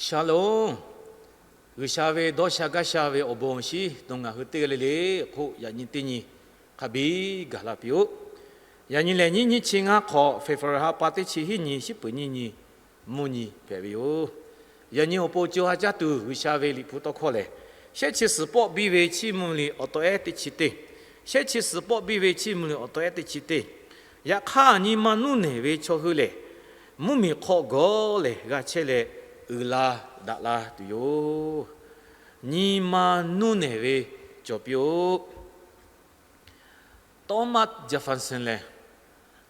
Shalom. G'uiˬsha ve dawˇ sha gaˇ sha ve awˬ bon awˬ shinˉ nawˬ ngaˬ hui teˇ g'aˇ le le hk'oˆ yaꞈ nyi teˇ nyi hk'a biˇ gaˬ la piˇ-oˆ. Yaꞈ nyi lehˬ, nyiˇ nyiˇ chi ngaˇ hk'awꞈ, February ha pa teˇ chi hiˉ nyi, shiˉ peuˍ nyiˇ nyi, mvuhˇ nyi hpehꞈ ve yoˬ. Yaꞈ nyi awˬ pon co ha caˇ tuˬ G'uiˬsha ve Liꞈ hpu tawˇ hkawˇ lehˬ, Shehˆ chi suhˍ pawˆ biˇ ve chiˇ mvuh liꞈ awˬ taw ehˉ teˇ chi teˇ, Shehˆ chi suhˍ pawˆ biˇ ve chiˇ mvuh liꞈ awˬ taw ehˉ teˇ chi teˇ. Yaꞈ hk'aˇ, nyi ma nuˇ nehˬ ve chaw hui lehˬ, mvuhˇmiˬ hk'aw gawˬ lehˬ g'a chehˇ leh, uiˍ la daꞈ la tuˬ yoˬ. Nyi ma nuˇ nehˬ ve cawˬ piˇ-oˆ. Thomas Jefferson lehˬ,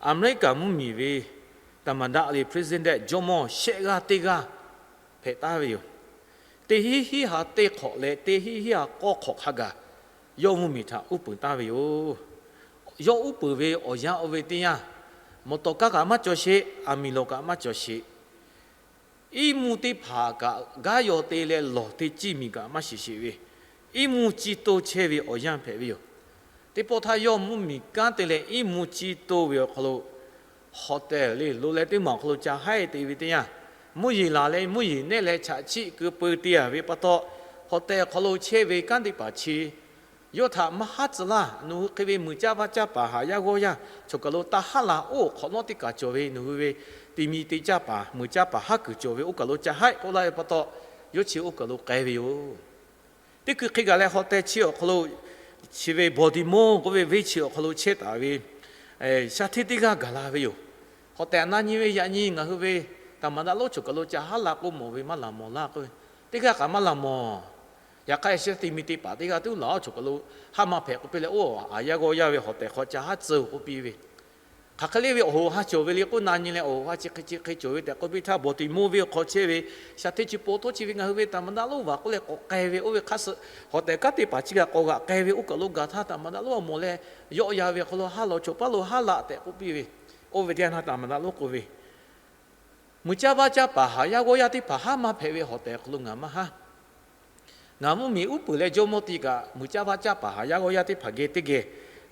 Aˍmeˍriˆkaˍ mvuhˇmiˬ ve သမ္မတ le, president, jawˇmawˇ shehˆ g'aˇ teˇ g'aˇ hpehꞈ taˍ ve yoˬ. Teˇ hinˉ hinˉ ha teˇ hk'awꞈ leh teˇ hinˉ hinˉ ha k'awˇ hk'awꞈ hk'a gaˬ yawˇ mvuhˇmiˬ htaꞈ uˉ peunˍ taˍ ve yoˬ. Yawˇ uˉ peunˍ ve awˬ yanˇ oˇ ve teˇ yanˇ, mawˬ tawˍ kaˇ kaꞈ maˇ cawˬ sheˍ, aˬ miˍ lawˬ kaꞈ maˇ cawˬ sheˍ. Iˉ mvuhˇ teˇ hpaˍ kaꞈ gaˇ yaw te leh lawˬ te ciˇ miˬ kaꞈ maˇ shiˍ sheˍ ve, iˉ mvuhˇ ciˇ toˇ chehˇ ve awˬ yanˇ hpehꞈ ve yoˬ. Teˇ pawˆ htaˇ yawˇ mvuhˇmiˬ kanˉ te leh iˉ mvuhˇ ciˇ toˇ ve awˬ hk'aw lo, hotel le, lo leh teˇ maˬ awˬ hk'aw lo ca haiˆ te ve teˇ yanˇ, mvuhˇ yeˬ laˬ leh mvuhˇ yeˬ nehˆ leh chaꞈ chiˆ keu peu te-a ve pa taw, hotel awˬ hk'aw lo chehˇ ve kanˉ teˇ hpaˍ chi yawˇ htaꞈ maˇ haˉ tcuh laˇ. Nawˬ hui hk'e ve muiˬ caˇ vaˇ caˇ paˍ haꞈ yaˇ g'awˇ yaˇ cawˬ kaˬ lo taˇ haˉ la. Oˇ hk'awꞈ nawˉ teˇ kaˬ cawˬ ve nawˬ hui ve ti mi te caˇ paˍ, muiˬ caˇ paˍ haˉ kuiˬ cawˬ ve oˇ kaˬ lo ca haiˆ k'oˆ laˇ ve pa taw, yawˇ chi oˇ kaˬ lo k'ai ve yoˬ. Teˇ kui hk'e gaˬ leh hotel chi awˬ hk'aw lo, chi ve Baltimore k'oˆ ve venˇ chi awˬ hk'aw lo chehˇ taˍ ve sha hteˇ teˇ g'aˇ gaˬ la ve yoˬ. Hotel na nyi ve yaꞈ nyi ngaˬ hui ve သမ္မတ lonˉ cawˬ kaˬ lo ca haˉ la k'oˆ mawˬ ve maˇ laˬ mawˬ laˇ k'oˆ ve, teˇ g'aˇ kaꞈ maˇ laˬ mawˬ. Yaꞈ hk'aˇ, yaꞈ sheh ti mi te paˍ teˇ g'aˇ tuˉ laˬ-oˬ, cawˬ kaˬ lo haˉ maˇ hpehꞈ k'oˆ piˇ leh, oˇ haꞈ yaˇ g'awˇ yaˇ ve hotel hk'aw ca haˉ tcuh k'oˆ piˇ ve, hk'aˬ hk'e le ve awˬ hoꞈ awˬ ha cawˬ ve le k'oˆ na nyi leh, awˬ hoꞈ awˬ ha chi hk'e chi hk'e cawˬ ve tehꞈ k'oˆ piˇ htaˇ, Baltimore venˇ awˬ hk'aw chehˇ ve sha hteˇ chi po htawˇ chi ve ngaˬ hui ve သမ္မတ lonˉ vaˬ k'oˆ leh k'awꞈ k'ai ve oˇ ve hk'a suh, hotel kanˉ te paˍ chi kaꞈ k'awꞈ g'aꞈ k'ai ve oˇ kaˬ lo gaˬ htaˇ, သမ္မတ lonˉ a mawˬ leh, yawˆ yan ve awˬ hk'aw lo haˉ lawˬ, chaw paˉ lo haˉ laꞈ tehꞈ k'oˆ piˇ ve, oˇ ve teˇ yanˇ htaˇ သမ္မတ lonˉ k'oˆ ve, muiˬ caˇ vaˇ caˇ paˍ haꞈ yaˇ g'awˇ yaˇ teˇ hpaˍ haˉ maˇ hpehꞈ ve hotel hk'aw lo ngaˬ maˇ haˉ. Ngaˬ mvuhˇmiˬ uˉ peunˍ leh jawˇmawˇ teˇ kaꞈ muiˬ caˇ vaˇ caˇ paˍ haꞈ yaˇ g'awˇ yaˇ teˇ hpaˍ geh teˇ geh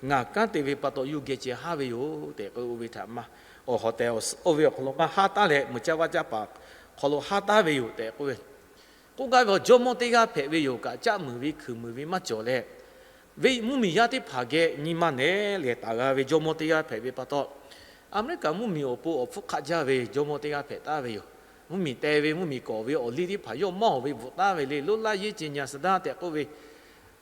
ngaˬ kanˉ te ve pa taw yawˇ geh ceh haˉ ve yoˬ tehꞈ k'oˆ ve htaꞈ maˇ, hotel oˇ ve awˬ hk'aw lo maˇ haˉ taˉ leh muiˬ caˇ vaˇ caˇ paˍ hk'aw lo haˉ taˉ ve yoˬ tehꞈ k'oˆ ve. K'oˆ gaˇ ve awˬ jawˇmawˇ teˇ g'aˇ hpehꞈ ve yoˬ kaꞈ, caˆ muiˬ ve hkuiˬ muiˬ ve maˇ cawˬ leh, venˇ mvuhˇmiˬ yaˇ teˇ hpaˍ geh nyi ma nehˬ lehˬ taˍ g'a ve jawˇmawˇ teˇ g'aˇ hpehꞈ ve pa taw, Aˍmeˍriˆkaˍ mvuhˇmiˬ awˬ pon awˬ hpfuhˇ hk'aˆ jaˇ ve jawˇmawˇ teˇ g'aˇ hpehꞈ taˍ ve yoˬ. Mvuhˇmiˬ teh ve, mvuhˇmiˬ k'awꞈ ve awˬ liˇ teˇ hpaˍ yawˇ maˇ awˬ ve bvuhꞈ taˍ ve le, လွတ်လပ်ရေးကြေညာစာတမ်း tehꞈ k'oˆ ve,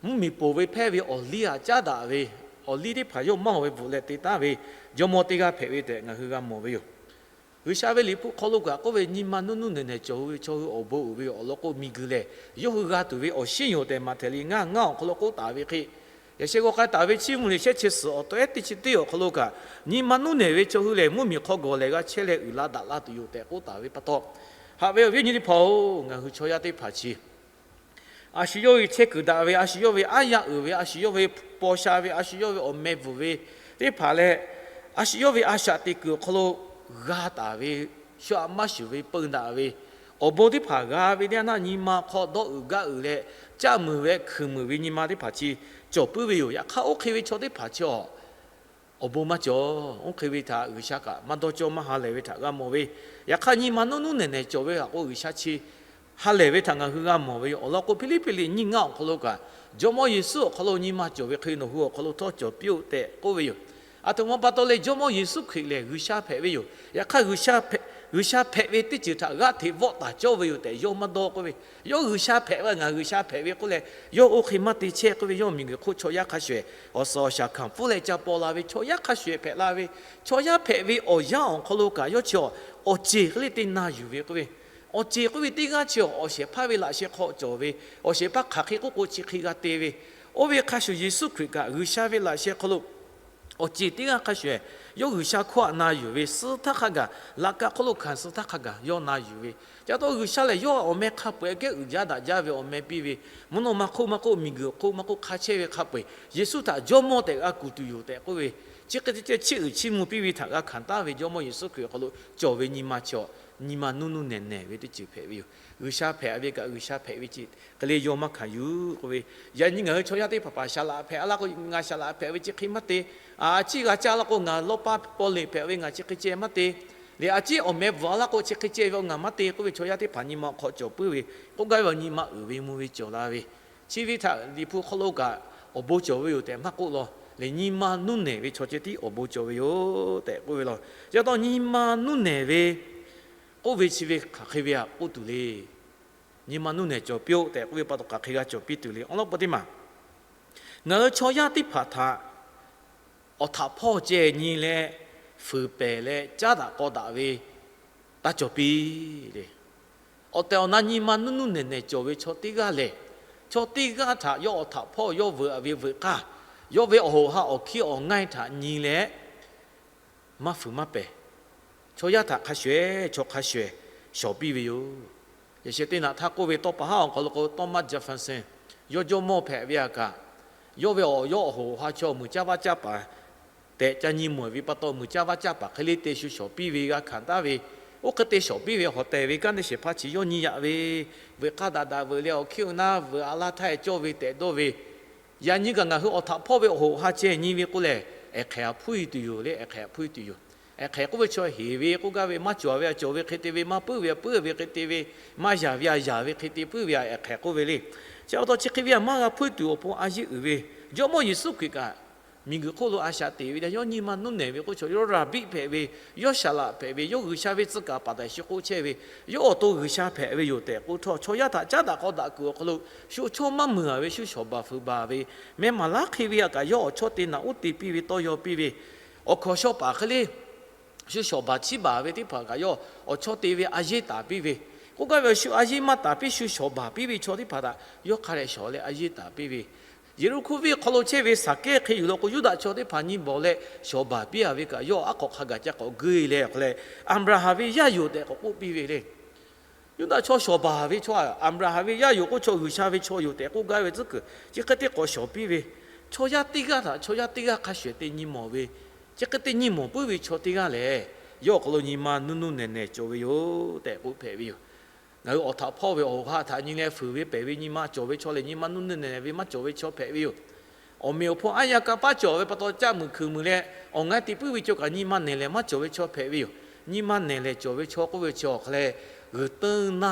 mvuhˇmiˬ poˬ ve hpehˇ ve awˬ liˇ htaꞈ caˉ daꞈ ve awˬ liˇ teˇ hpaˍ yawˇ maˇ awˬ ve bvuhꞈ leh te taˍ ve jawˇmawˇ teˇ g'aˇ hpehꞈ ve tehꞈ ngaˬ hui g'a mawˬ ve yoˬ. G'uiˬsha ve Liꞈ hpu hk'aw lo kaꞈ k'oˆ ve, nyi ma nuˇ nuˇ nehˬ nehˬ cawˬ hui ve chaw hui awˬ bon uiˍ ve awˬ lawn k'o, miˬguiˬ lehˬ yawˇ hui g'a tuˬ ve awˬ shinˉ yoˬ tehꞈ, Maꞈhtehˍ liꞈ ngaˇ ngaˇ awˬ hk'aw lo k'oˆ taˍ ve hk'e, yaꞈ sheh g'aw k'ai taˍ ve chiˇ mvuh liꞈ shehˆ chi suhˍ awˬ taw ehˉ teˇ chi teˇ awˬ hk'aw lo kaꞈ, nyi ma nuˇ nehˬ ve chaw hui lehˬ, mvuhˇmiˬ hk'aw gawˬ lehˬ g'a chehˇ leh uiˍ la daꞈ la tuˬ yoˬ tehꞈ k'oˆ taˍ ve pa taw, haꞈ ve awˬ viˉ awˬ nyi teˇ hpaˍ-oˬ, ngaˬ hui chaw yaˇ teˇ hpaˍ chi a shu yawˇ ve chehˇ kuiˬ daꞈ ve, a shu yawˇ ve aˉ yaˇ uiˍ ve, a shu yawˇ ve paw sha ve, a shu yawˇ ve awˬ meh bvuhˬ ve teˇ hpaˍ leh, a shu yawˇ ve a shaꞈ teꞈ kuiˬ awˬ hk'aw lo g'a taˍ ve, shu aꞈ maˇ shuˍ ve peu daꞈ ve awˬ bon teˇ hpaˍ g'a ve teˇ yanˇ htaˇ, nyi ma hk'aw dawˇ uiˍ gaˇ uiˍ leh, caˆ muiˬ ve hkuiˬ muiˬ ve nyi ma teˇ hpaˍ chi cawˬ puiˉ ve yoˬ. Yaꞈ hk'aˇ, oˇ hk'e ve chaw teˇ hpaˍ chi awˬ awˬ bon maˇ cawˬ. Oˇ hk'e ve htaꞈ G'uiˬsha kaꞈ maˇ dawˇ cawˇ maˇ ha lehˬ ve htaꞈ g'a mawˬ ve. Yaꞈ hk'aˇ, nyi ma nuˇ nuˇ nehˬ nehˬ cawˬ ve htaꞈ k'o, G'uiˬsha chi ha lehˬ ve htaꞈ ngaˬ hui g'a mawˬ ve yoˬ. Awˬ lawn k'o, Hpiˇliˇpiˆ liꞈ nyiˇ ngaˇ awˬ hk'aw lo kaꞈ, Jawˇmawˇ Yeˍsuˆ awˬ hk'aw lo nyi ma cawˬ ve hk'e nawˬ hui awˬ hk'aw lo htawˇ cawˬ piˇ-oˆ tehꞈ k'oˆ ve yoˬ. Aˬ htoꞈ ma pa taw leh, Jawˇmawˇ Yeˍsuˆ Hkriꞈ lehˬ G'uiˬsha hpehꞈ ve yoˬ. Yaꞈ hk'aˇ, G'uiˬsha hpehꞈ ve teˇ ceuˬ htaꞈ g'aˇ hteꞈ vawˆ taˍ cawˇ ve yoˬ tehꞈ yawˇ maˇ dawˇ k'oˆ ve. Yawˇ G'uiˬsha hpehꞈ ve, ngaˬ G'uiˬsha hpehꞈ ve k'oˆ leh, yawˇ oˇ hk'e maˇ te chehˇ k'oˆ ve. Yawˇ miˬguiˬ hk'oˆ chaw yaˇ hk'a shuˍ shuˍ, awˬ suhˍ awˬ shaˍ hkanˍ pfuhˇ leh ca paw la ve chaw yaˇ hk'a shuˍ shuˍ hpehꞈ la ve, chaw yaˇ hpehꞈ ve awˬ yanˇ awˬ hk'aw lo kaꞈ yawˇ chi awˬ ceˬ hk'e le te na yuˬ ve k'oˆ ve. Awˬ ceˬ k'oˆ ve teˇ g'aˇ chi awˬ shehˍ hpaˇ ve laꞈ sheh hk'aw cawˬ ve, awˬ shehˍ hpaˇ hk'aˬ hk'e k'oˆ k'o chi hk'e g'a te ve, oˇ ve hk'a shuˍ Yeˍsuˆ Hkriꞈ kaꞈ G'uiˬsha ve laꞈ sheh hk'aw lo awˬ ceˬ teˇ g'aˇ hk'a shuˍ shuˍ, yawˇ G'uiˬsha hkawˇ htaꞈ na yuˬ ve, suh htaˇ hk'a gaˬ, laꞈ ka hk'oˆ lo hkanˍ suh htaˇ hk'a gaˬ yawˇ na yuˬ ve. Ca taw G'uiˬsha lehˬ, yawˇ awˬ meh hk'a peu-eˬ geh uiˍ jaˇ daꞈ jaˇ ve awˬ meh piˇ ve, mvuhˇ naw ma hk'oˆ maˇ k'oˆ, miˬguiˬ hk'oˆ maˇ k'oˆ, hk'a chehˇ ve hk'a peu-eˬ Yeˍsuˆ htaꞈ Jawˇmawˇ tehꞈ g'a kuˬ tuˬ yoˬ tehꞈ k'oˆ ve, chi hk'e te ceh chiˇ uiˍ chiˇ mvuh piˇ ve htaꞈ g'a hkanˍ taˍ ve Jawˇmawˇ Yeˍsuˆ Hkriꞈ awˬ hk'aw lo cawˬ ve nyi ma chi awˬ, nyi ma nuˇ nuˇ nehˬ nehˬ ve teˇ ceuˬ hpehꞈ ve yoˬ. G'uiˬsha hpehꞈ ve kaꞈ G'uiˬsha hpehꞈ ve chi hk'e le yawˇ maˇ hkanˍ yuˬ k'oˆ ve. Yaꞈ nyi ngaˬ hui chaw yaˇ teˇ hpaˍ hpaˍ shaˍ laꞈ hpehꞈ laˇ k'o, ngaˬ shaˍ laꞈ hpehꞈ ve chi hk'e maˇ te. A ciˉ g'a caˇ laˇ k'o, ngaˬ lawˇ paˇ paw leˬ hpehꞈ ve ngaˬ chi hk'e ceh maˇ te. leh a ciˉ awˬ meh bvuhꞈ a laˇ k'o, chi hk'e ceh ve awˬ ngaˬ maˇ te k'oˆ ve chaw yaˇ teˇ hpaˍ nyi ma hk'aw cawˬ puiˉ ve, k'oˆ gaˇ ve awˬ nyi ma uiˍ ve mvuh ve cawˬ la ve, chi ve htaꞈ Liꞈ hpu hk'aw lo kaꞈ awˬ bon cawˬ ve yoˬ tehꞈ maˇ k'oˆ law. Leh nyi ma nuˇ nehˬ ve chaw ceh tiˉ awˬ bon cawˬ ve yoˬ tehꞈ k'oˆ ve law. Chi pa taw nyi ma nuˇ nehˬ ve k'oˆ ve chi ve hk'aˬ hk'e ve htaꞈ k'oˆ tuˬ le. Nyi ma nuˇ nehˬ cawˬ piˇ-oˆ tehꞈ k'oˆ ve pa taw hk'aˬ hk'e g'a cawˬ piˇ tuˬ le. Awˬ lawn pa teˇ maˬ, ngaˬ hui chaw yaˇ teˇ hpaˍ htaꞈ awˬ htaꞈ hpawˇ ceh nyi leh fuiˍ pehˍ leh caˉ daꞈ k'aw daꞈ ve taˇ cawˬ piˇ le. Awˬ tehˬ awˬ na nyi ma nuˇ nuˇ nehˬ nehˬ cawˬ ve chaw teˇ g'aˇ lehˬ, chaw teˇ g'aˇ htaꞈ yawˇ awˬ htaꞈ hpawˇ yawˇ veuꞈ ve veuꞈ k'aˇ, yawˇ ve awˬ hoꞈ ha awˬ hkiˇ awˬ ngaiˇ htaꞈ nyi leh maˇ fuiˍ maˇ pehˍ, chaw yaˇ htaꞈ hk'a shuˍ ehˍ chaw hk'a shuˍ ehˍ shawˍ piˇ ve yoˬ. Yaꞈ sheh teˇ naꞈ htaˇ k'oˆ ve, tawˇ pa haˉ awˬ hk'aw lo k'o, Thomas Jefferson, yawˇ jawˇmawˇ hpehꞈ ve aꞈ kaꞈ, yawˇ ve awˬ yawˇ awˬ hoꞈ awˬ ha chaw muiˬ caˇ vaˇ caˇ paˍ tehꞈ ca nyi mawˬ ve pa taw, muiˬ caˇ vaˇ caˇ paˍ hk'e le te shu shawˍ piˇ ve g'a hkanˍ taˍ ve, oˇ hk'e te shawˍ piˇ ve hawꞈ tehˬ ve kanˉ teˇ shehˍ hpaˇ chi yawˇ nyi yaꞈ ve, veuꞈ k'aˇ daꞈ daꞈ veuꞈ leh awˬ hkiˇ awˬ naˇ veuꞈ a laˇ htaˇ cawˇ ve tehꞈ dawˇ ve, yaꞈ nyi kaꞈ ngaˬ hui awˬ htaꞈ hpawˇ ve awˬ hoꞈ awˬ ha ceh nyi ve k'o lehˬ, ehˍ hk'ehꞈ htaꞈ hpuˇ e tuˬ yoˬ le, ehˍ hk'ehꞈ htaꞈ hpuˇ e tuˬ yoˬ. Ehˍ hk'ehꞈ k'oˆ ve chaw heˍ ve k'oˆ gaˇ ve maˇ cawˬ ve aꞈ cawˬ ve hk'e te ve, maˇ puiˉ ve aꞈ puiˉ ve hk'e te ve, maˇ yaˍ ve aꞈ yaˍ ve hk'e te puiˉ ve aꞈ ehˍ hk'ehꞈ k'oˆ ve le. Chi pa taw chi hk'e ve aꞈ maˇ g'a hpuˇ e tuˬ awˬ pon a yeˇ uiˍ ve, Jawˇmawˇ Yeˍsuˆ Hkriꞈ kaꞈ miˬguiˬ hk'oˆ lo a shaꞈ teꞈ ve leh yawˇ nyi ma nuˇ nehˬ ve k'o, chaw yawˇ raˍbiˆ hpehꞈ ve, yawˇ Saˍlaꞈ hpehꞈ ve, yawˇ G'uiˬsha ve tcuh kaˍ paˍ taˍ shu k'oˆ chehˇ ve, yawˇ awˬ to G'uiˬsha hpehꞈ ve yoˬ tehꞈ k'oˆ htawˇ, chaw yaˇ htaꞈ caˉ daꞈ k'aw daꞈ kuiˬ awˬ hk'aw lo shu chaw maˇ meuˬ a ve, shu shawˍ baˬ fuiˍ baˬ ve, meh maˍ laˉ hk'e ve aꞈ kaꞈ yawˇ awˬ chawˇ te naꞈ uˉ te piˇ ve, tawˇ yaw piˇ ve, awˬ hkawnˍ shaw paˍ hk'e le shu shawˍ baˬ chiˇ baˬ ve teˇ hpaˍ kaꞈ yawˇ awˬ chawˇ te ve a yeˇ taˍ piˇ ve, k'oˆ gaˇ ve shu a yeˇ maˇ taˍ piˇ shu shawˍ baˬ piˇ ve chaw teˇ hpaˍ htaꞈ yawˇ hk'a dehꞈ shawˍ leh a yeˇ taˍ piˇ ve, Yeˍriˆhkoˇ venˇ hk'aw lo chehˇ ve Saˍkehˇ hk'e yuˬ law k'o, Yuˇdaꞈ chaw teˇ hpaˍ nyi bawˬ leh shawˍ baˬ piˇ a ve kaꞈ, yawˇ aˉ k'awꞈ hk'a gaˬ ca k'awꞈ geuˆ e leh awˬ hk'aw leh, Aˍbraˍhanˍ ve yaˇ yoˬ tehꞈ k'awꞈ k'oˆ piˇ ve le. Yuˇdaꞈ chaw shawˍ baˬ ve chaw, Aˍbraˍhanˍ ve yaˇ yoˬ k'oˆ, chaw G'uiˬsha ve chaw yoˬ tehꞈ k'oˆ gaˇ ve tcuhˉ kuiˬ chi hk'e te k'awꞈ shawˍ piˇ ve, chaw yaˇ teˇ g'aˇ htaꞈ chaw yaˇ teˇ g'aˇ hk'a shuˍ te nyi mawˬ ve, chi hk'e te nyi mawˬ puiˉ ve chaw teˇ g'aˇ lehˬ, yawˇ awˬ hk'aw lo nyi ma nuˇ nuˇ nehˬ nehˬ cawˬ ve yoˬ tehꞈ k'oˆ hpehꞈ ve yoˬ. Ngaˬ hui awˬ htaꞈ hpawˇ ve awˬ hoꞈ ha htaꞈ nyi leh fuiˍ ve pehˍ ve nyi ma cawˬ ve chaw lehˬ, nyi ma nuˇ nuˇ nehˬ nehˬ ve maˇ cawˬ ve chaw hpehꞈ ve yoˬ. Awˬ meꞈ awˬ hpon aˉ yaˇ kanˇ paˉ cawˬ ve pa taw, caˆ muiˬ hkui muiˬ leh awˬ ngaiˇ te puiˉ ve chaw kaꞈ nyi ma nehˬ lehˬ maˇ cawˬ ve chaw hpehꞈ ve yoˬ. Nyi ma nehˬ lehˬ cawˬ ve chaw k'oˆ ve chi awˬ hk'aw leh, g'uiˬ teu,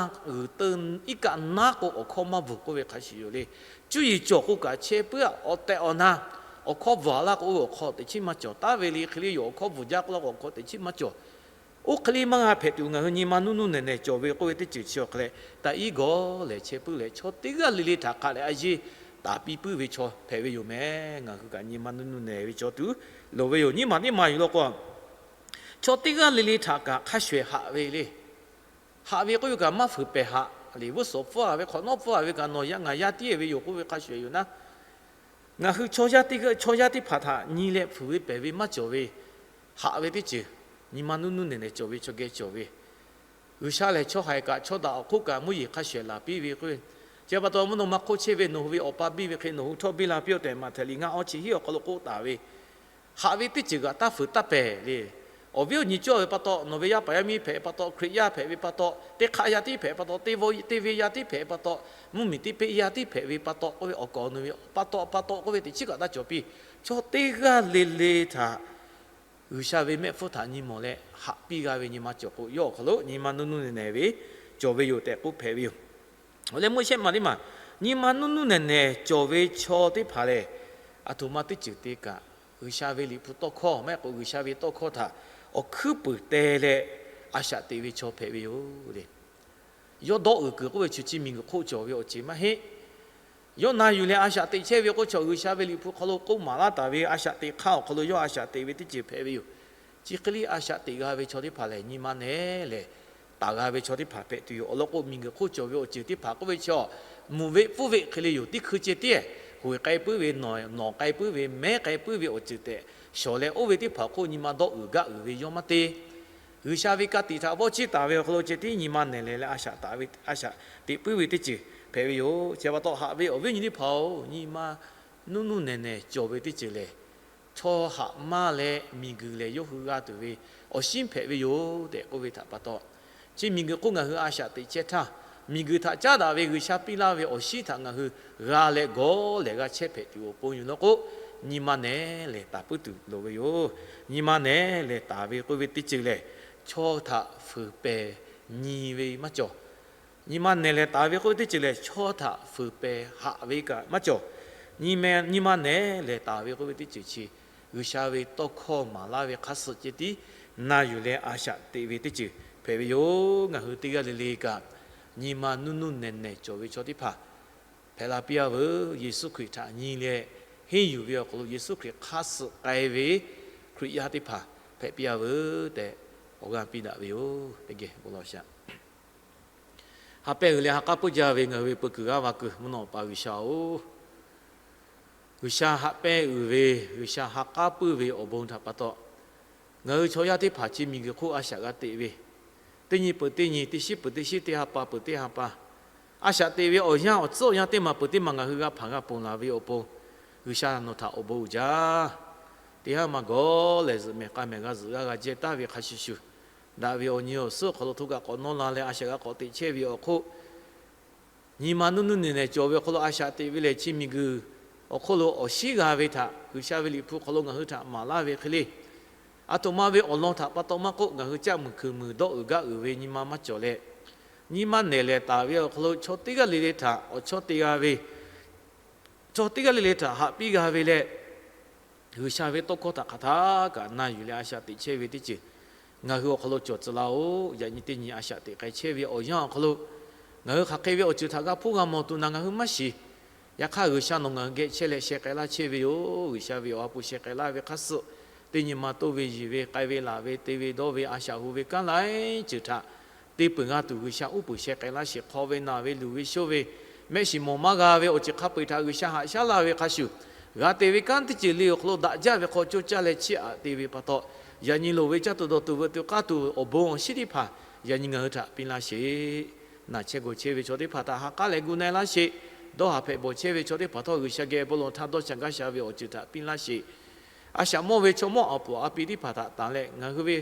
g'uiˬ teu iˉ kaˆ naˉ k'o awˬ hkawˇ maˇ bvuhˬ k'oˆ ve hk'a shuˍ yoˬ le. Cuˇ yiˍ cawˬ k'o kaꞈ chehˇ puiˉ aꞈ, awˬ tehˬ awˬ na awˬ hkawˇ bvuhˬ a laˇ k'o, oˇ ve awˬ hk'aw teꞈ chiˉ maˇ cawˬ. Taˉ ve le hk'e le yoˬ, awˬ hkawˇ bvuhˬ jaˇ k'oˆ laˇ k'o awˬ hk'aw teꞈ chiˉ maˇ cawˬ. Oˇ hk'e le maˇ g'a hpehꞈ tuˬ, ngaˬ hui nyi ma nuˇ nuˇ nehˬ nehˬ cawˬ ve k'oˆ ve teˇ ceuˬ chi awˬ hk'aw leh, taꞈ iˉ gawˬ lehˬ chehˇ puiˉ leh, chaw teˇ g'aˇ le le htaꞈ hk'a dehꞈ a yeˇ taˍ piˇ puiˉ ve chaw hpehꞈ ve yoˬ meh. Ngaˬ hui kaꞈ nyi ma nuˇ nuˇ nehˬ ve chaw tuˬ loˍ ve yoˬ. Nyiˇ maˬ teˇ maˬ yuˬ law k'o, chaw teˇ g'aˇ le le htaꞈ kaꞈ hk'a shuˍ ehˍ haꞈ ve le. Haꞈ ve k'oˆ ve kaꞈ maˇ fuiˍ pehˍ haꞈ le. G'uˇ suhˍ pfuhˇ a ve hk'awꞈ nawˉ pfuhˇ a ve kaꞈ nawˬ yaˇ ngaˬ yaˇ tiˉ e ve yoˬ k'oˆ ve hk'a shuˍ ehˍ yoˬ naˉ. Ngaˬ hui chaw yaˇ teˇ, chaw yaˇ teˇ hpaˍ htaꞈ nyi leh fuiˍ ve pehˍ ve maˇ cawˬ ve, haꞈ ve teˇ ceuˬ nyi ma nuˇ nuˇ nehˬ nehˬ cawˬ ve chaw geh cawˬ ve. G'uiˬsha lehˬ chaw haiˬ kaꞈ chaw daꞈ awˬ hk'oˆ kaꞈ mvuhˇ yeˬ hk'a shuˍ ehˍ laˬ piˇ ve k'o, chi pa taw mvuhˇ naw ma hk'oˆ chehˇ ve nawˬ hui ve awˬ pa biˇ ve hk'e nawˬ hui htawˇ biˇ la piˇ-oˆ tehꞈ, Maꞈhtehˍ liꞈ ngaˇ awˇ chi hiˉ awˬ hk'aw lo k'oˆ taˍ ve, haꞈ ve teˇ ceuˬ kaꞈ taˇ fuiˍ taˇ pehˍ le. Awˬ viˉ awˬ nyi cawˇ ve pa taw, nawˬ ve yaˇ paˍ yaˇ miˇ hpehꞈ pa taw, Hkriꞈ yaˇ hpehꞈ ve pa taw, teˇ hk'aˆ yaˇ tiˉ hpehꞈ pa taw, teˇ ve yaˇ tiˉ hpehꞈ pa taw, mvuhˇmiˬ teˇ peˆ yaˇ tiˉ hpehꞈ ve pa taw k'oˆ ve, awˬ kaˍ awˬ nu ve pa taw pa taw k'oˆ ve teꞈ chiˉ kaꞈ taˇ cawˬ piˇ. Chaw teˇ g'aˇ le le htaꞈ G'uiˬsha ve mehˆ hpfuhˇ htaꞈ nyi mawˬ leh haꞈ piˇ g'a ve nyi ma cawˬ k'o, yawˇ awˬ hk'aw lo nyi ma nuˇ nuˇ nehˬ nehˬ ve cawˬ ve yoˬ tehꞈ k'oˆ hpehꞈ ve yoˬ. Awˬ leh meuˇ shehˆ maˬ teˇ maˬ, nyi ma nuˇ nuˇ nehˬ nehˬ cawˬ ve chaw teˇ hpaˍ lehˬ, aˬ htoꞈ ma teˇ ceuˬ te kaꞈ, G'uiˬsha ve liꞈ hpu tawˇ hkawˇ maˇ heˆ k'o G'uiˬsha ve tawˇ hkawˇ htaꞈ awˬ hkuiˉ puiˍ te leh a shaꞈ teꞈ ve chaw hpehꞈ ve yoˬ le. Yawˇ dawˇ uiˍ kuiˬ k'oˆ ve chi chi miˬguiˬ hk'oˆ cawˬ ve awˬ ceuˬ maˇ heˆ. Yawˇ na yuˬ leh a shaꞈ teꞈ chehˇ ve k'o, chaw G'uiˬsha ve liꞈ hpu hk'aw lo k'oˆ maˍ laˇ taˍ ve a shaꞈ teꞈ hk'aˇ awˬ hk'aw lo yawˇ a shaꞈ teꞈ ve teˇ ceuˬ hpehꞈ ve yoˬ. Chi hk'e le a shaꞈ teꞈ g'a ve chaw teˇ hpaˍ lehˬ, nyi ma nehˬ lehˬ taˍ g'a ve chaw teˇ hpaˍ hpehꞈ tuˬ yoˬ. Awˬ lawn k'o, miˬguiˬ hk'oˆ cawˬ ve awˬ ceuˬ teˇ hpaˍ k'oˆ ve chaw, mvuhˇ ve pfuhˇ ve hk'e le yoˬ. Teˇ hkui ceh tiˉ hoꞈ k'ai puiˉ ve, nawˬ k'ai puiˉ ve, mehˉ k'ai puiˉ ve awˬ ceuˬ tehꞈ shawˍ leh, oˇ ve teˇ hpaˍ hk'oˆ nyi ma dawˇ uiˍ gaˇ uiˍ ve yawˇ maˇ te. G'uiˬsha ve ka tiꞈ htaꞈ vawˇ chiˇ taˍ ve awˬ hk'aw lo ceh tiˉ nyi ma nehˬ lehˬ leh a shaꞈ teꞈ puiˉ ve teˇ ceuˬ hpehꞈ ve yoˬ. Chi pa taw haꞈ ve awˬ viˉ nyi teˇ hpaˍ-oˬ, nyi ma nuˇ nuˇ nehˬ nehˬ cawˬ ve teˇ ceuˬ lehˬ, chaw haꞈ maˇ leh miˬguiˬ lehˬ yawˇ hui g'a tuˬ ve awˬ shinˉ hpehꞈ ve yoˬ tehꞈ k'oˆ ve htaꞈ pa taw, chi miˬguiˬ hk'oˆ ngaˬ hui a shaꞈ teꞈ chehˇ htaˇ, miˬguiˬ htaꞈ caˉ daꞈ ve G'uiˬsha piˇ laˇ ve awˬ shinˉ htaꞈ ngaˬ hui g'a leh gawˬ lehˬ g'a chehˇ hpehꞈ tuˬ awˬ pon yoˬ law k'o, nyi ma nehˬ lehˬ taˍ puiˉ tuˬ loˍ ve yoˬ. Nyi ma nehˬ lehˬ taˍ ve k'oˆ ve teˇ ceuˬ lehˬ, chaw htaꞈ fuiˍ pehˍ nyi ve maˇ cawˬ. Nyi ma nehˬ lehˬ taˍ ve k'oˆ ve teˇ ceuˬ lehˬ, chaw htaꞈ fuiˍ pehˍ haꞈ ve kaꞈ maˇ cawˬ. Nyi ma nehˬ lehˬ taˍ ve k'oˆ ve teˇ ceuˬ chi G'uiˬsha ve tawˇ hkawˇ maˍ laˇ ve hk'a suh ceh tiˉ na yuˬ leh a shaꞈ teꞈ ve teˇ ceuˬ hpehꞈ ve yoˬ. Ngaˬ hui teˇ g'aˇ le le kaꞈ, nyi ma nuˇ nuˇ nehˬ nehˬ cawˬ ve chaw teˇ hpaˍ hpehꞈ la piˇ-a veuˬ. Yeˍsuˆ Hkriꞈ htaꞈ nyi leh henˇ yuˬ ve awˬ hk'aw lo Yeˍsuˆ Hkriꞈ hk'aˇ suh k'ai ve Hkriꞈ yaˇ teˇ hpaˍ hpehꞈ piˇ-a veuˬ tehꞈ, awˬ g'aˇ piˇ daꞈ ve yoˬ. Teˇ geh bon lawˬ shaˍ. Ha pehˇ uiˍ leh ha k'aˉ puiˉ jaˇ ve ngaˬ hui ve peu kuiˬ g'aˇ va kuiˬ mvuhˇ naw pa G'uiˬsha-oˬ, G'uiˬsha haꞈ pehˇ uiˍ ve, G'uiˬsha ha k'aˉ puiˉ ve awˬ bon htaꞈ pa taw, ngaˬ hui chaw yaˇ teˇ hpaˍ chi miˬguiˬ hk'oˆ a shaꞈ g'a teꞈ ve, teˇ nyi peuˬ teˇ nyi, teˇ shiˉ peuˬ teˇ shiˉ, teˇ ha pa peuˬ teˇ ha pa, a shaꞈ teꞈ ve awˬ yanˇ awˬ tcuhˉ awˬ yanˇ teˇ maˬ peuˬ teˇ maˬ ngaˬ hui g'a hpanˍ g'a ponˬ laˬ ve awˬ pon, G'uiˬsha nawˬ htaꞈ awˬ bon uiˍ jaˇ. Teˇ haˉ maˇ gawˬ lehˬ, zuhꞈ mehˍ k'a mehˍ g'a zuhꞈ g'aˇ g'a jehˇ taˍ ve hk'a shuˍ shuˍ, daꞈ ve awˬ nyi awˬ suhˉ awˬ hk'aw lo hto kaꞈ k'awꞈ nawˇ la leh a shaꞈ g'a k'awꞈ teꞈ chehˇ ve awˬ hk'oˆ, nyi ma nuˇ nuˇ nehˬ nehˬ cawˬ ve awˬ hk'aw lo a shaꞈ teꞈ ve lehˬ, chi miˬguiˬ awˬ hk'oˆ lo awˬ shinˉ g'a ve htaꞈ G'uiˬsha ve Liꞈ hpu hk'aw lo ngaˬ hui htaꞈ maˍ laˇ ve hk'e le, aˬ htoꞈ ma ve awˬ lawn htaꞈ pa taw maˇ k'oˆ, ngaˬ hui caˆ muiˬ hkui muiˬ dawˆ uiˍ gaˆ uiˍ ve nyi ma maˇ cawˬ leh, nyi ma nehˬ lehˬ taˍ ve awˬ hk'aw lo chaw teˇ g'aˇ le le htaꞈ awˬ chawˇ te g'a ve, chaw teˇ g'aˇ le le htaꞈ haꞈ piˇ g'a ve leh, G'uiˬsha ve tawˇ hkawˇ htaꞈ hk'aˬ htaˇ kaꞈ na yuˬ leh a shaꞈ teꞈ chehˇ ve teˇ ceuˬ ngaˬ hui awˬ hk'aw lo cawˬ tcuh laˇ-oˆ. Yaꞈ nyi teˇ nyi a shaꞈ teꞈ k'ai chehˇ ve awˬ yanˇ awˬ hk'aw lo, ngaˬ hui hk'aˬ hk'e ve awˬ ceuˬ htaꞈ g'a hpuˇ g'a mawˬ tuˬ naˍ ngaˬ hui maˇ shiˍ. Yaꞈ hk'aˇ, G'uiˬsha nawˬ ngaˬ hui geh chehˇ leh sheh k'ai laˇ chehˇ ve yoˬ. G'uiˬsha ve awˬ ha hpu sheh k'ai laˇ ve hk'a suh, teˇ nyi ma toˇ ve yiˬ ve k'ai ve laˬ ve te ve dawˇ ve a shaꞈ hu ve kanˉ laiˉ ceuˬ htaꞈ te peuˬ g'a tuˬ, G'uiˬsha uˉ peunˍ sheh k'ai laˇ sheˍ. Hk'aw ve naˬ ve luˬ ve shoˇ ve, mehˆ shiˍ mawˬ maˇ g'a ve awˬ ceuˬ hk'a peu-eˬ htaꞈ G'uiˬsha haꞈ shaˉ laˇ ve hk'a shuˍ, g'a te ve kanˉ teˇ ceuˬ le awˬ hk'aw lo daꞈ jaˇ ve hk'aw coˇ caˇ leh chiˇ aꞈ te ve pa taw, yaꞈ nyi loˍ ve caˇ tuˬ dawˬ tuˬ veuꞈ tuˬ k'aˇ tuˬ awˬ bon awˬ shinˉ teˇ hpaˍ yaꞈ nyi ngaˬ hui htaꞈ piˇ laˇ sheˍ. Naˬ chehˇ gawˬ chehˇ ve chaw teˇ hpaˍ htaꞈ ha k'aˉ leh gu na-e laˇ sheˍ. Dawˇ haˍ hpehꞈ bawˬ chehˇ ve chaw teˇ hpaˍ htawˇ, G'uiˬsha geh bon lawˬ htaˇ dawˇ sha gaˇ sha ve awˬ ceuˬ htaꞈ piˇ laˇ sheˍ. A shaꞈ mawˇ ve chaw mawˇ awˬ puˍ a pi teˇ hpaˍ htaꞈ tanˬ leh, ngaˬ hui ve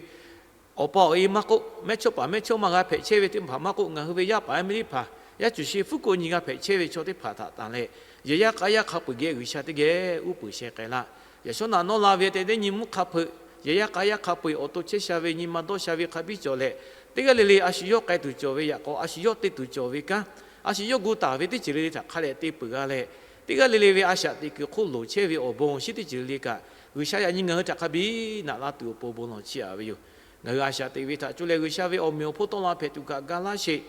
awˬ pa awˬ e maˇ k'oˆ, mehˇchawˇpaˍ mehˇchawˇma g'a hpehꞈ chehˇ ve teˇ hpaˍ maˇ k'oˆ, ngaˬ hui ve yaˇ paˍ yaˇ miˇ teˇ hpaˍ, yaˇ cuˬ shi fuˉ ko nyi g'a hpehꞈ chehˇ ve chaw teˇ hpaˍ htaꞈ tanˬ leh, yehˬ yaˇ k'a yaˇ hk'a peu-eˬ geh G'uiˬsha teˇ geh uˉ peunˍ sheh k'ai laˇ. Yaꞈ shawˉ naꞈ nawˉ la ve tehꞈ teˇ nyi mvuhˇ hk'a hpeuꞈ, yehˬ yaˇ k'a yaˇ hk'a peu-eˬ awˬ to chehˇ sha ve nyi ma dawˇ sha ve hk'a biˇ cawˬ leh, teˇ g'aˇ le le a shu yawˇ k'ai tuˬ cawˬ ve yaꞈ k'aw, a shu yawˇ te tuˬ cawˬ ve kanˉ, a shu yawˇ gu taˍ ve teˇ ceuˬ le le htaꞈ hk'a dehꞈ te peuˬ g'a leh, teˇ g'aˇ le le ve a shaꞈ teꞈ kuiˬ hk'oˆ loˍ chehˇ ve awˬ bon awˬ shinˉ teˇ ceuˬ le le kaꞈ, G'uiˬsha yaꞈ nyi ngaˬ hui htaꞈ hk'a biˇ naꞈ laˇ tuˬ awˬ pon bon lawˬ chiˇ aꞈ ve yoˬ. Ngaˬ hui a shaꞈ teꞈ ve htaꞈ cuˇ leh G'uiˬsha ve awˬ meꞈ awˬ hponˇ tawˆ la hpehꞈ tuˬ kaꞈ ga laˇ sheˍ.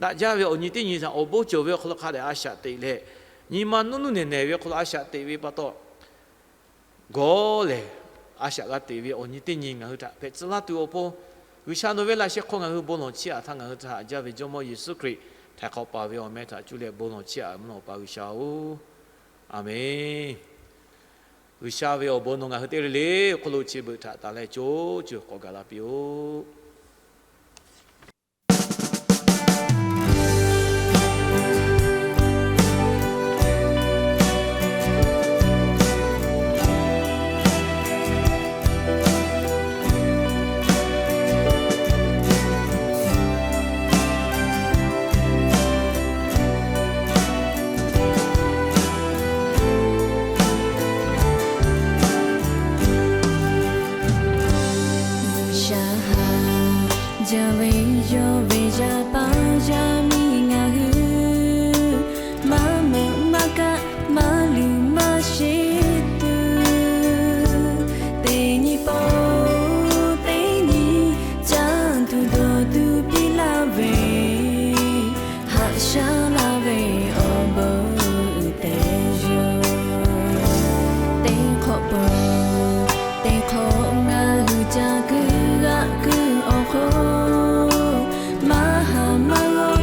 Daꞈ jaˇ ve awˬ nyi teˇ nyi htaꞈ awˬ bon cawˬ ve awˬ hk'aw lo hk'a dehꞈ a shaꞈ teꞈ leh, nyi ma nuˇ nuˇ nehˬ nehˬ ve awˬ hk'aw lo a shaꞈ teꞈ ve pa taw, gawˬ lehˬ, a shaꞈ g'a teꞈ ve awˬ nyi teˇ nyi ngaˬ hui htaꞈ hpehꞈ tcuh laˇ tuˬ awˬ pon, G'uiˬsha nawˬ ve laꞈ sheh hk'aw ngaˬ hui bon lawˬ chiˇ aꞈ htaˇ, ngaˬ hui htaꞈ haꞈ jaˇ ve Jawˇmawˇ Yeˍsuˆ Hkriꞈ htaiˍ hk'awꞈ paˍ ve awˬ meh htaꞈ cuˇ leh bon lawˬ chiˇ aꞈ mvuhˇ naw pa G'uiˬsha-oˬ, Aˬmenˍ. G'uiˬsha ve awˬ bon nawˬ ngaˬ hui teˇ g'aˇ le le awˬ hk'aw lo chi beuꞈ htaꞈ tanˬ leh co ceuˬ k'awꞈ gaˬ la piˇ-oˆ. G'uiˬsha haꞈ jaˇ ve yawˇ ve yaˇ paˍ yaˇ miˇ ngaˬ hui maˇ meuꞈ maˇ kaˆ maˇ luˬ maˇ sheˍ tuˬ, teˇ nyi pawˆ teˇ nyi caˇ tuˬ dawˬ tuˬ piˇ laˇ ve, haꞈ shaˉ laˇ ve awˬ bon uiˍ te yoˬ. Teˇ hk'awꞈ peuˬ, teˇ hk'awꞈ ngaˬ hui ca kuiˬ g'aꞈ kuiˬ awˬ hk'oˆ, maˇ haˍ maˇ g'awˇ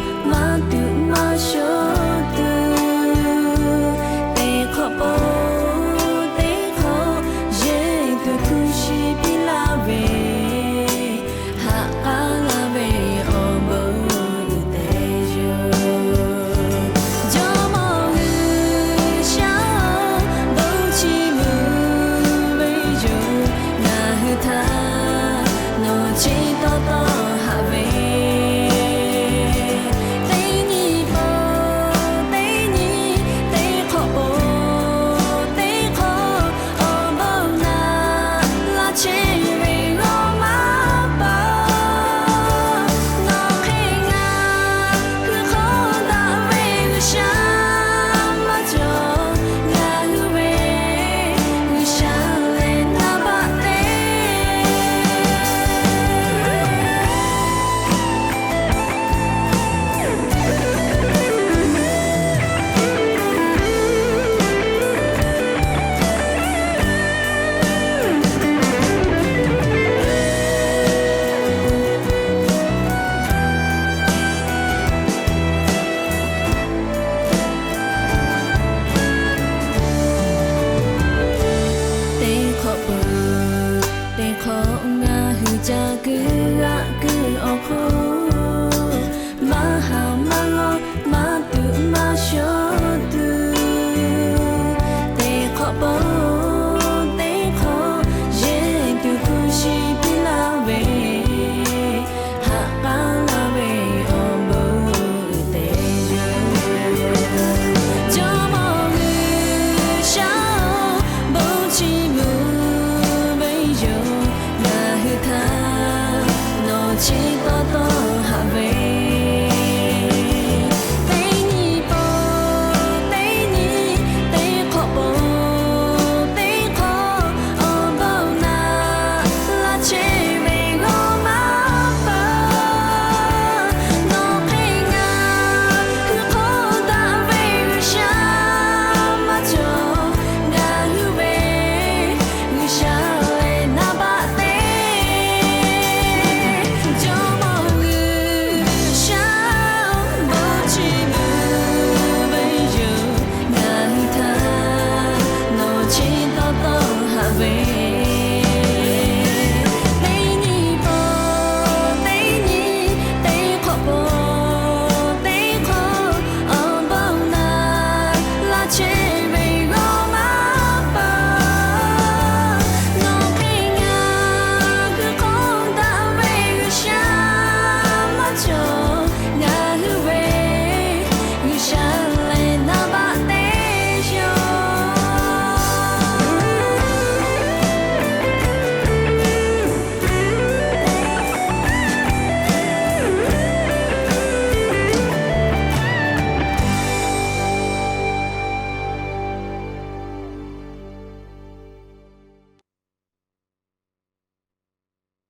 chi